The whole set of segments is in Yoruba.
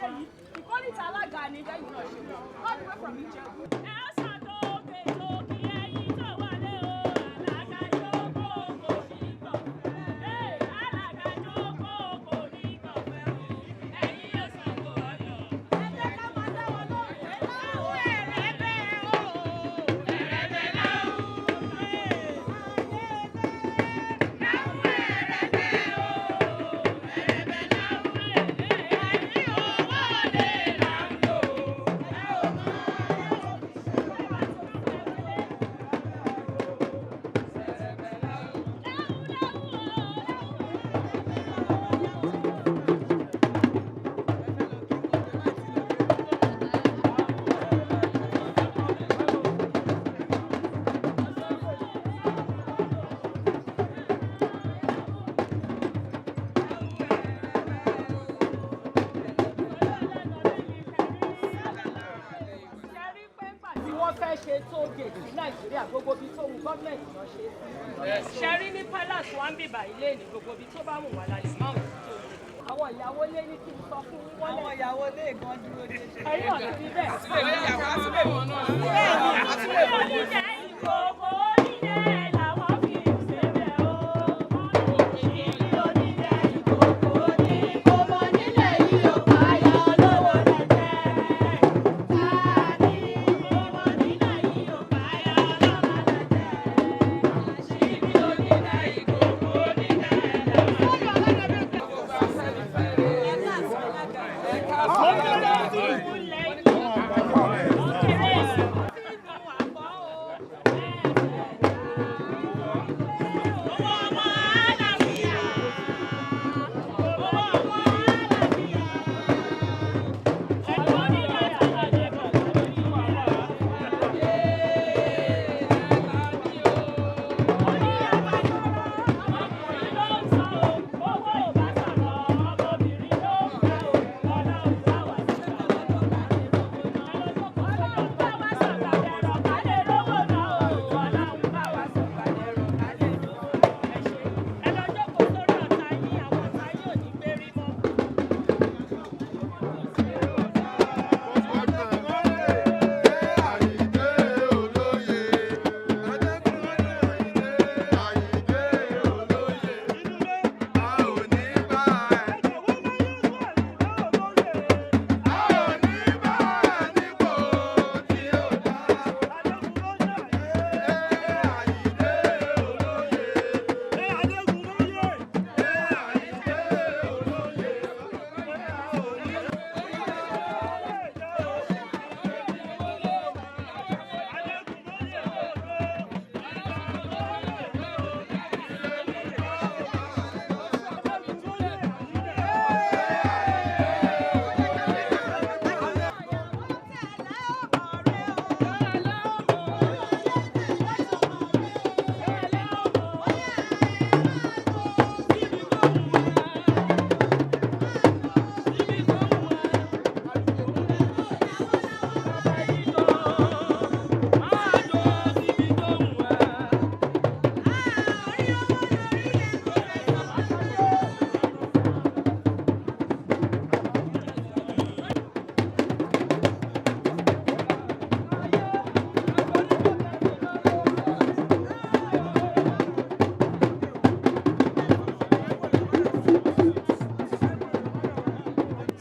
ṣe yìí ìkórìtà alága ni bẹ́ẹ̀ náà ṣe wọ́n all the way from Ìjẹ̀bú. Ẹ ó ṣàtòkè tókì ẹyin tó wọlé o, alága jókòó kò ní gbọ̀fẹ́. Alága jókòó kò ní gbọ̀fẹ́ o, ẹ̀yin yóò sanwó ọyọ̀. Ẹ jẹ́ ká máa dá wọn lóhùn pé láwùn ẹ̀rẹ́bẹ̀ o, ẹ̀rẹ́bẹ̀ láwùn. Láwùn ẹ̀rẹ́bẹ̀ o, ẹ̀rẹ́bẹ̀ láwùn. Ẹ̀yin owó lè là ń lò. Ẹ ò mọ̀. Tí wọ́n fẹ́ ṣe toll gate ní Nàìjíríà, gbogbo ibi tó wù gọ́ọ̀mẹ̀ntì náà ṣe sí. Ṣe rí ní palace wa ń bìbà ilé ní gbogbo ibi tó bá wù wá la lè máa wù sí toll gate. Àwọn ìyàwó lé ní kí n sọ fún wọn lẹ. Àwọn ìyàwó lé gan dúró dé. Ẹ̀yin náà ti rí bẹ́ẹ̀. Onílẹ̀ ìkòkò onílẹ̀ làwọn fi ń ṣe bẹ́ẹ̀ o. Ìlú onílẹ̀ ìkòkò ní kò mọ nílẹ̀ yìí ò fàyà olówó lẹ́jẹ̀. Tani kò mọ nílẹ̀ yìí ò fàyà ọlọ́mọ lẹ́jẹ̀. Ìlú onílẹ̀ ìkòkò onílẹ̀ làwọn fi ń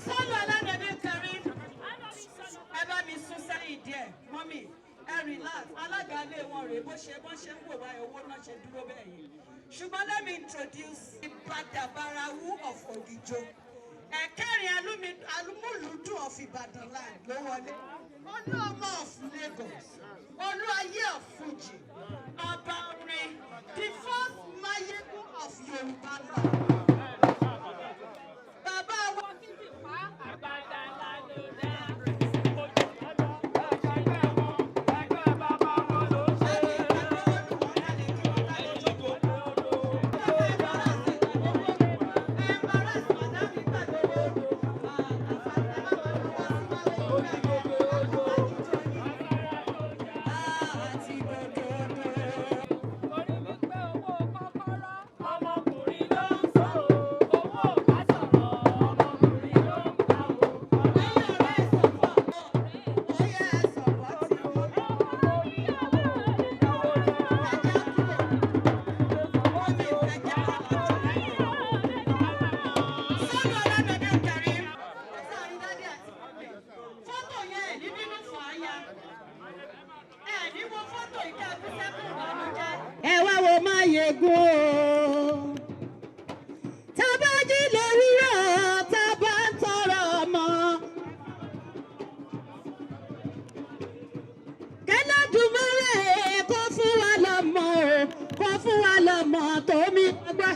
Sọ́lù alánàbí Karim, ẹ bá mi sún sẹ́yìn díẹ̀, mọ́mì, ẹ relax, alága ilé wọn rèé bó ṣe bọ́n ṣe ń wò báyìí, owó náà ṣe dúró bẹ́ẹ̀ yẹn. Ṣùgbọ́n let me introduce Ìbàdàbarawu of Ògìjò. Ẹ̀kẹrin alúmúlùdùn of Ìbàdàn land ló wọlé. Olú ọmọ of Lagos, Olú ayé of Fuji, Ọba orin, the first Mayegun of Yorùbá land. Bàbá wa Torí wípé owó kọ́kọ́rọ́ ọmọkùnrin ló ń sọ o, owó ò bá sọ̀rọ̀ ọmọkùnrin ló ń gbà o. Máyégún o. Tá bá jí lówùúrọ̀, tá bá ń tọrọ ọmọ. Kẹ́lẹ́dùmarè kó fún wa lọ́mọ o, kó fún wa lọ́mọ tó mi gbọ́.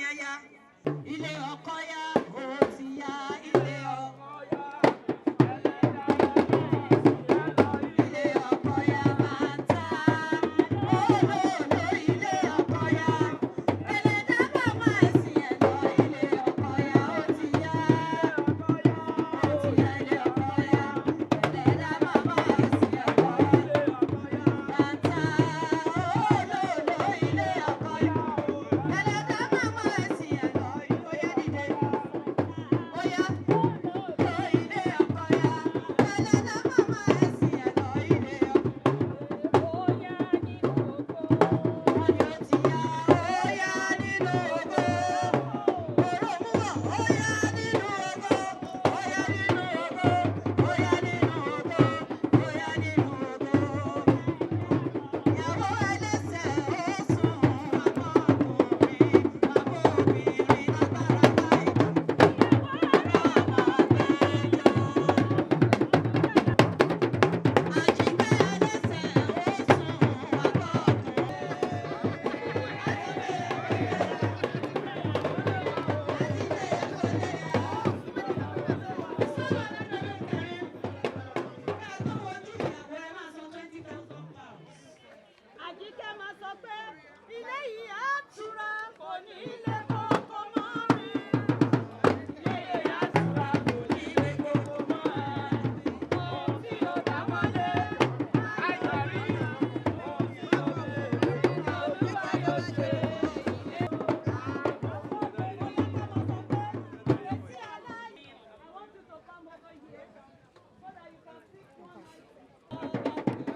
yẹn ya. Ilé ọkọ ya, ó ti ya ilé ọkọ ya. Ilé ọkọ ya máa ń ta. Olóòlò ilé ọkọ ya. Ẹlẹ́dàá màmá ẹ̀sìn ẹ̀ lọ. Ilé ọkọ ya, ó ti ya. Ó ti ya ilé ọkọ ya. Ẹlẹ́dàá màmá ẹ̀sìn ẹ̀ lọ. Máa ń ta. Olóòlò ilé ọkọ ya. Ẹlẹ́dàá màmá ẹ̀sìn ẹ̀ lọ. Ó yá dìde. Ó yá. Lọ ilé ọkọ ya. Ẹlẹ́dàá màmá ẹ̀sìn ẹ̀ lọ ilé ọkọ. Bóyá nínú oko. Wọ́n ní ó ti yá, ó yá nínú ògo. Òròmúwọ̀, ó yá nínú ògo. Ó yá nínú ògo. Ó yá nínú ògo. Ó yá nínú ògo. Ìyàwó ẹlẹ́sẹ̀ ó sùn, bàbá ọkùnrin, bàbá obìnrin lágbára báyìí. Àjíkẹ́ ẹlẹ́sẹ̀ ó sùn, bàbá ọkùnrin. Àjíkẹ́ máa sọ pé ilé yìí á tura kò ní ilé kókó mọ́ rí. Ilé yìí á tura kò ní ilé kókó mọ́ ẹ̀. Ohun tí ó dá wọlé, ayọ̀ rí. Ohun tí ó béèrè, Olúwa yóò ṣe. I want you to come over here so that you can pick one item.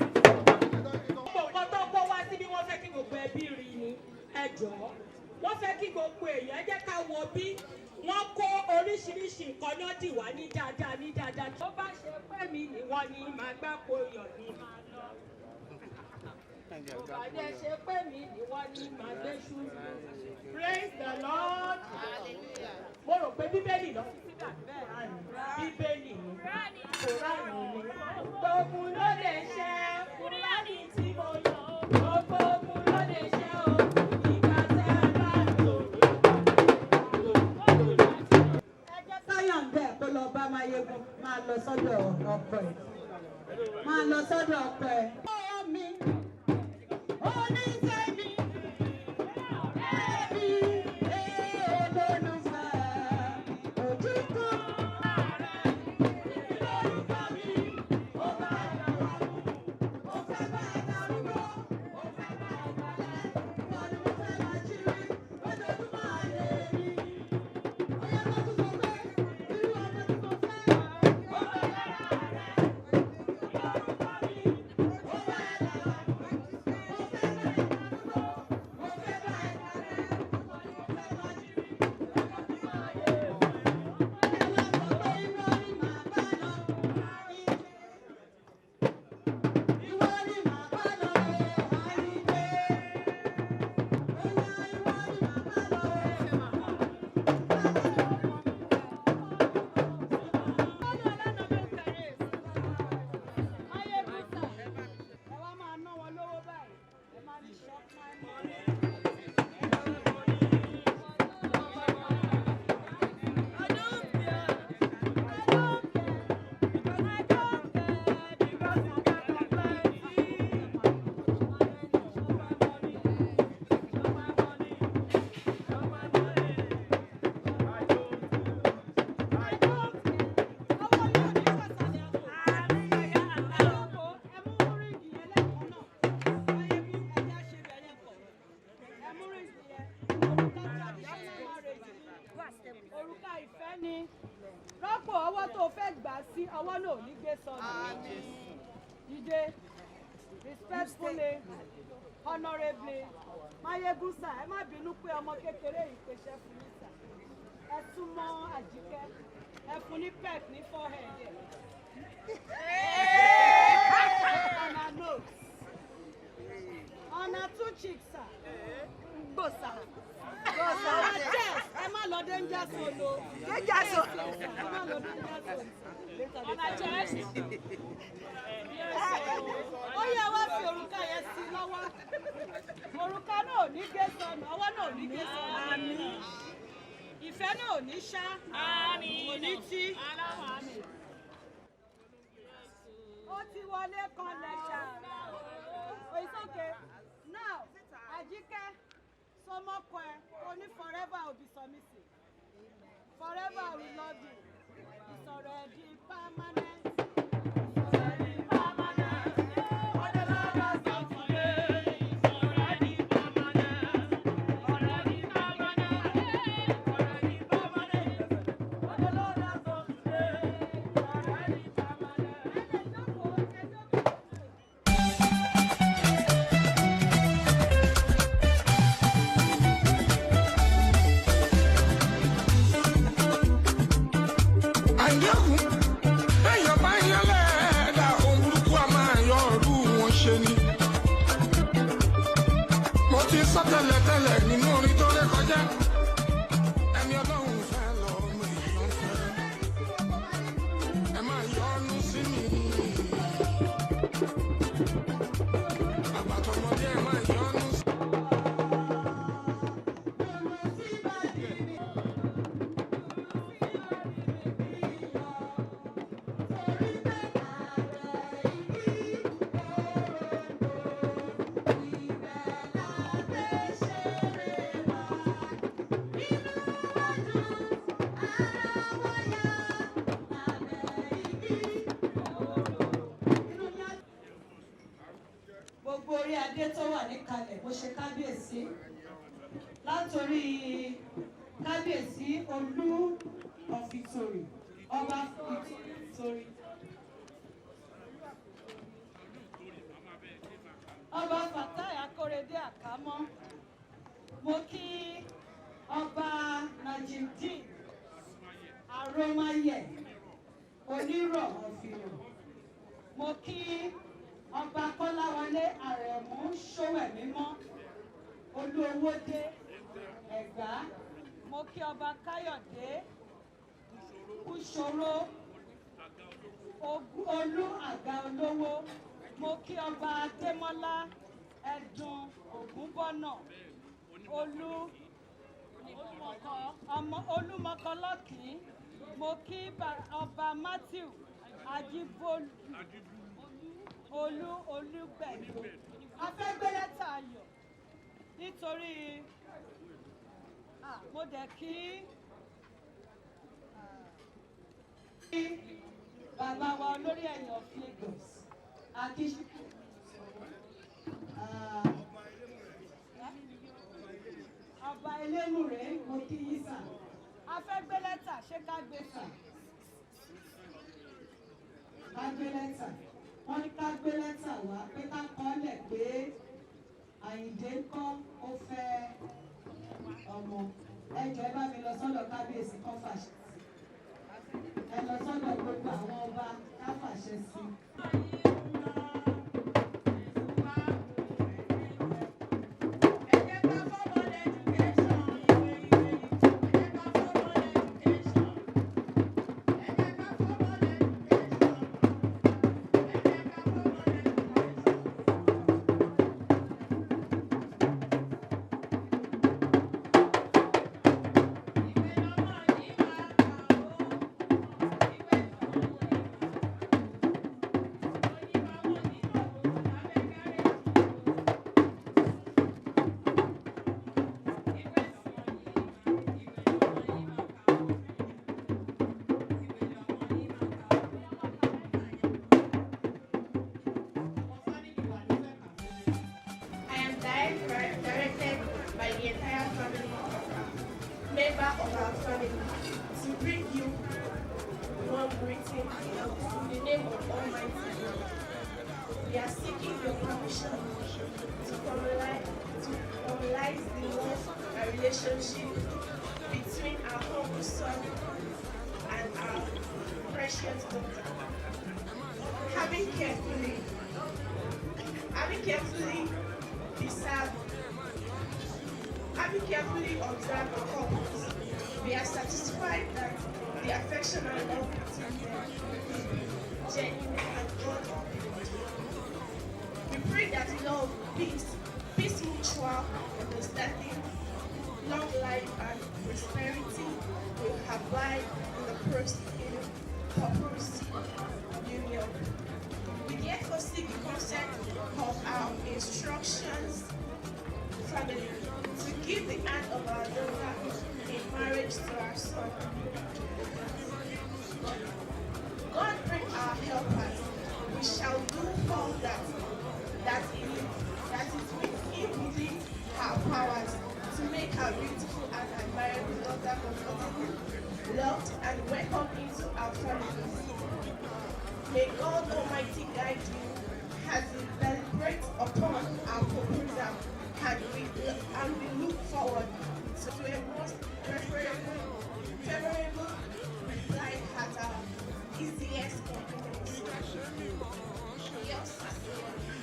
Gbogbo nǹkan tó kó wá síbí, wọ́n fẹ́ kí gbogbo ẹbí rí ni. Ẹ jọ̀ọ́, wọ́n fẹ́ kí gbogbo èèyàn jẹ́ ká wo bí wọ́n kó oríṣiríṣi nǹkan náà dì wá ní dáadáa ní dáadáa. Tó bá ṣe pé mi nìwọ ni màá gbá kó yọ̀ ni màá lọ. Tó bá dẹ̀ ṣe pé mi nìwọ ni màá gbé ṣú. Praise the Lord. Mo rò pé Bíbélì lọ fi síbẹ̀ àbí Kùránì? Bíbélì ni. Kùránì ni. Gbogbo ló lè ṣe Kùránì tí mo yàn ó. Gbogbo ogun ló lè ṣe o. Ìgbà tẹ́ ẹ bá lò. Ẹ jẹ́ káyọ̀ ń bẹ̀ kó lọ bá Máyégún, máa lọ sọ́dọ̀ ọkọ ẹ̀. Máa lọ sọ́dọ̀ ọkọ ẹ̀. Mi, onítẹ̀mí, ẹbí, olólùfẹ́, ojú kan. Rọ́pò ọwọ́ tó fẹ́ gbà sí, ọwọ́ náà ò ní gbé sọnù. Dìde respectfully, honourably. Mayegun sir, ẹ má bínú pé ọmọ kékeré yìí pèsè fún mi sir. Ẹ súnmọ́ Àjíkẹ́, ẹ fún ní peck ní forehead ẹ̀. On her nose. On her two cheeks, sir. Gbòsà. On her chest. Ẹ má lọ danger zone o. Danger zone. Ẹ má lọ danger zone. On her chest. Ó yẹ wá fi òrùka yẹn sí i lọ́wọ́. Òrùka náà ò ní gé sọnù, ọwọ́ náà ò ní gé sọnù. Ìfẹ́ náà ò ní ṣá. Àmín. Kò ní tí. Aláwọ̀ àmín. Ó ti wọlé kanlẹ̀ ṣá. Oh, it's okay. Now, Àjíkẹ́, sọmọkọ ẹ, o ní forever will be submissive. Forever I will love you. Ìsọ̀rọ̀ ẹ̀ di permanent. Ìsọ̀rọ̀ ẹ̀ di permanent. Ẹ lè jókòó, ẹ jókòó. Àyẹ̀kùn èèyàn bá yan lẹ́ẹ̀dá, ohun burúkú a máa yọ ọ̀rú wọn ṣe ni. Mo ti sọ tẹ́lẹ̀tẹ́lẹ̀ nínú orin tó ré kọjá. Ẹni Ọlọ́run fẹ́ lọ ọmọ èèyàn fẹ́. Ẹ máa yọnu sí mi. Àgbàtọ̀mọdé, ẹ máa yọnu sí mi. Gbogbo orí adé tó wà níkalẹ̀, mo ṣe kábíyèsí látòrí Kábíyèsí Olú of Ìtòrì, Ọba Ìtòrì, Ọba Fatai Akórèdé Àkámọ́. Mo kí Ọba Najimdeen Arómáyẹ Onírọ̀ ọ̀fìrò. Mo kí Ọba Kọ́láwọlé Àrẹ̀mú Ṣówẹ̀mímọ́, Olúowódé Ẹ̀gbá. Mo kí Ọba Káyọ̀dé Kúṣòro Olú Àga Olówó. Mo kí Ọba Adémọ́lá Ẹ̀dùn Ògúnbọ̀nà, Olú ọmọ Olúmọkọlọ́kì. Mo kí Ọba Matthew Ajíbólú Olú Olúgbẹ̀dọ. A fẹ́ gbé lẹ́tà ayọ̀ nítorí mo dẹ̀ kí bàbá wa olórí ẹ̀yìn of Lagos, Akíṣíkù, Ọba Elémùrè. Mo kí yín sà. A fẹ́ gbé lẹ́tà, ṣé ká gbé sà? Ká gbé lẹ́tà. Wọ́n ní ká gbé lẹ́tà wá pé ká kọ́lẹ̀ pé Àyìndé ń kọ́, ó fẹ́ ọmọ. Ẹ jọ̀ọ́, ẹ bá mi lọ sọ́dọ̀ kábíyèsí kọ́ fàṣẹ sí. Ẹ lọ sọ́dọ̀ gbogbo àwọn ọba ká fàṣẹ sí. Ẹ jẹ́ ká formal education, ìwé ìwé. Ẹ jẹ́ ká formal education. Ẹ jẹ́ ká formal education. Ẹ jẹ́ ká formal education. Ìwé lọ́mọ yìí máa kà ó. Ìwé oníbàwọ̀ nínú òkùnkùn lábẹ́ gáréèjì o. Ìwé lọ́mọ yìí, ìwé lọ́mọ yìí máa kà ó. Ìwé lọ́mọ yìí máa kà ó. Àwọn family wa ló fẹ́ kà ó. I am directed by the entire family of our member of our family to bring you Greeting in the name of Almighty God. We are seeking your permission to formalize the love and relationship between our humble son and our precious daughter. Having carefully observed the couples, we are satisfied that the affection and love between them is genuine and God. We pray that love, peace, peace, mutual understanding, long life and prosperity will abide in the proposed union. We therefore seek the consent of our instructions family to give the hand of our daughter in marriage to our son. God bring our helpers. We shall do all that is within our powers to make our beautiful and admirable daughter comfortable, loved, and welcome into our families. May God Almighty guide you as you deliberate upon our proposal, and we look forward to a most favorable reply at our easiest convenience. Yours sincerely.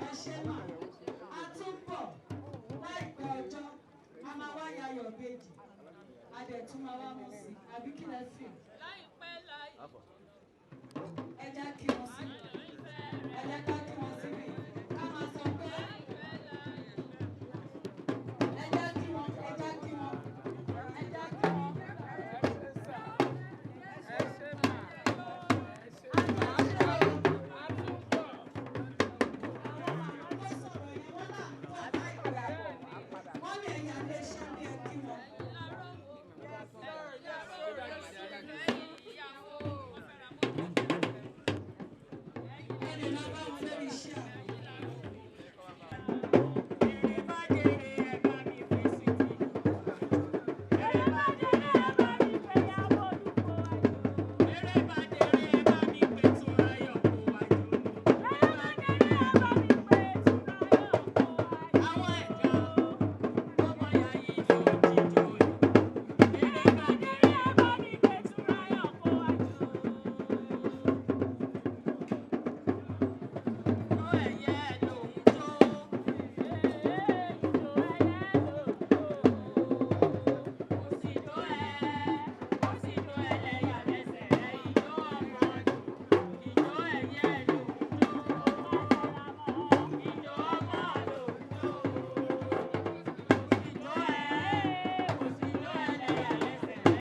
Ẹ ṣe mà. A tún bọ̀ láìpẹ́ ọjọ́. A máa wá yayọ̀ bèjì, a dẹ̀ tún máa wá mú sí i, àbí kí lẹ fi? Láìpẹ́ láì Ẹ já kí wọn sí, ẹ jẹ́ ká